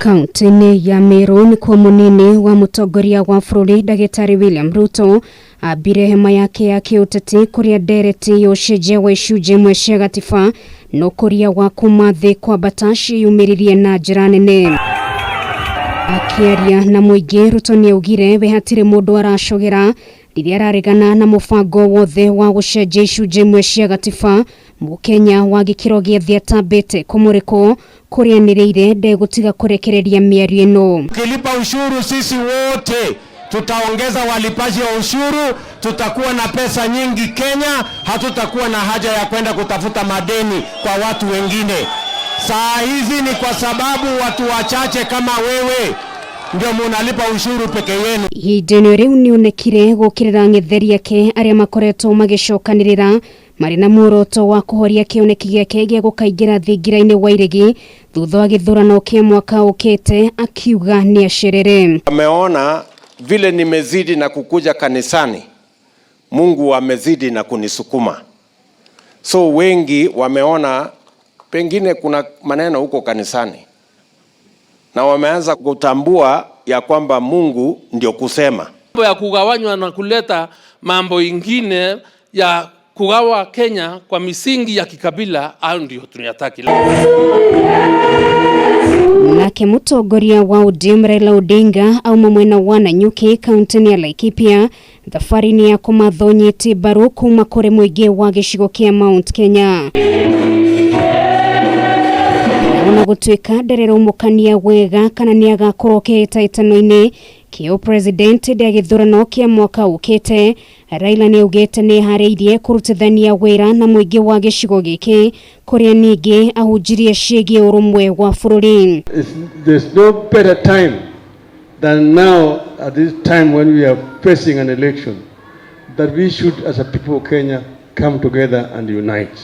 Kaunti-inĩ ya Meru nĩkuo mũnini wa mũtongoria wa bũrũri ndagĩtarĩ William Ruto ambire hema yake ya kĩũteti kũrĩa ndereti ya ũcenjia wa icunjĩ imwe cia gatiba na ũkũria wa kuma thĩ kwambata ciĩyumĩririe na njĩra nene. Akĩaria na mũingĩ Ruto nĩaugire we hatirĩ mũndũ aracogera rĩrĩa araregana na mũbango wothe wa gũcenjia icunjĩ imwe cia gatiba. Mũkenya wa gĩkĩro gĩa thĩ atambĩte kũmũrĩkwo kũrĩa anĩrĩire ndegũtiga kũrekereria mĩario ĩno. Tukilipa ushuru sisi wote tutaongeza walipaji wa ushuru, tutakuwa na pesa nyingi Kenya, hatutakuwa na haja ya kwenda kutafuta madeni kwa watu wengine. Saa hizi ni kwa sababu watu wachache kama wewe ndio munalipa ushuru peke yenu. Ihinda-inĩ rĩu nĩonekire gũkĩrĩra ang'etheri ake arĩa makoretwo magĩcokanĩrĩra marĩ na muoroto wa kũhoria kĩoneki gĩake gĩa gũkaingĩra thingira-inĩ wa iregi thutha wa gĩthurano kĩa mwaka ũkĩte, akiuga nĩ acerere. Ameona vile nimezidi na kukuja kanisani, Mungu amezidi na kunisukuma. So wengi wameona pengine kuna maneno huko kanisani na wameanza kutambua ya kwamba Mungu ndio kusema. Mambo ya kugawanywa na kuleta mambo ingine ya kugawa Kenya kwa misingi ya kikabila, hayo ndio tunayataki. Nake mũtongoria wa ODM Raila Odinga auma mwena wa Nanyuki kaunti-inĩ ya Laikipia thabarĩ-inĩ ya kũmathonyete mbaru kuma kũrĩ mũingĩ wa gĩcigo kĩa Mount Kenya. Ona gũtuĩka ndarerũmũkania wega kana nĩ agakorwo kĩhĩtahĩtano-inĩ kĩa president hĩndĩ ya gĩthurano kĩa mwaka ũkĩte, Raila nĩ augĩte nĩ eharĩirie kũrutithania wĩra na mũingĩ wa gĩcigo gĩkĩ kũrĩa ningĩ ahunjirie ciĩgiĩ ũrũmwe wa bũrũri. There's no better time than now, at this time when we are facing an election, that we should, as a people of Kenya, come together and unite.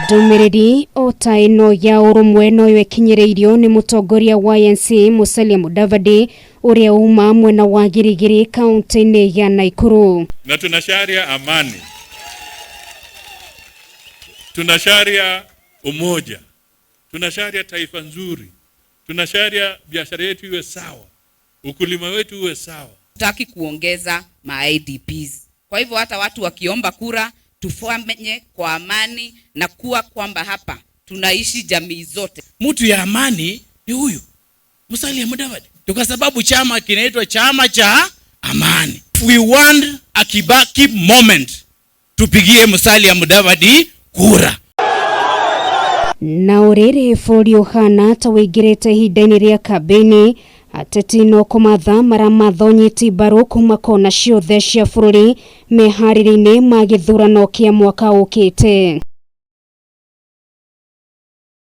Ndũmĩrĩri o ta ĩno ya ũrũmwe noyo ĩkinyĩrĩirio nĩ mũtongoria wa ANC Musalia Mudavadi ũrĩa uma mwena wa Girigiri kaunti-inĩ ya Nakuru. Na tunasharia amani, tunasharia umoja, tunasharia taifa nzuri, tunasharia biashara yetu iwe sawa, ukulima wetu uwe sawa. Tutaki kuongeza ma IDPs. Kwa hivyo hata watu wakiomba kura tufanye kwa amani na kuwa kwamba hapa tunaishi jamii zote. Mtu ya amani ni huyu Musalia Mudavadi, kwa sababu chama kinaitwa chama cha amani. We want a Kibaki moment, tupigie Musalia Mudavadi kura. Na ũrĩrĩ bũrũri ũhana ta wĩingĩrĩte ihinda-inĩ rĩa kambĩini, ateti no kũmatha maramathonyiti mbaru kuma kona ciothe cia bũrũri meharĩria-inĩ ma gĩthurano kĩa mwaka ũkĩte.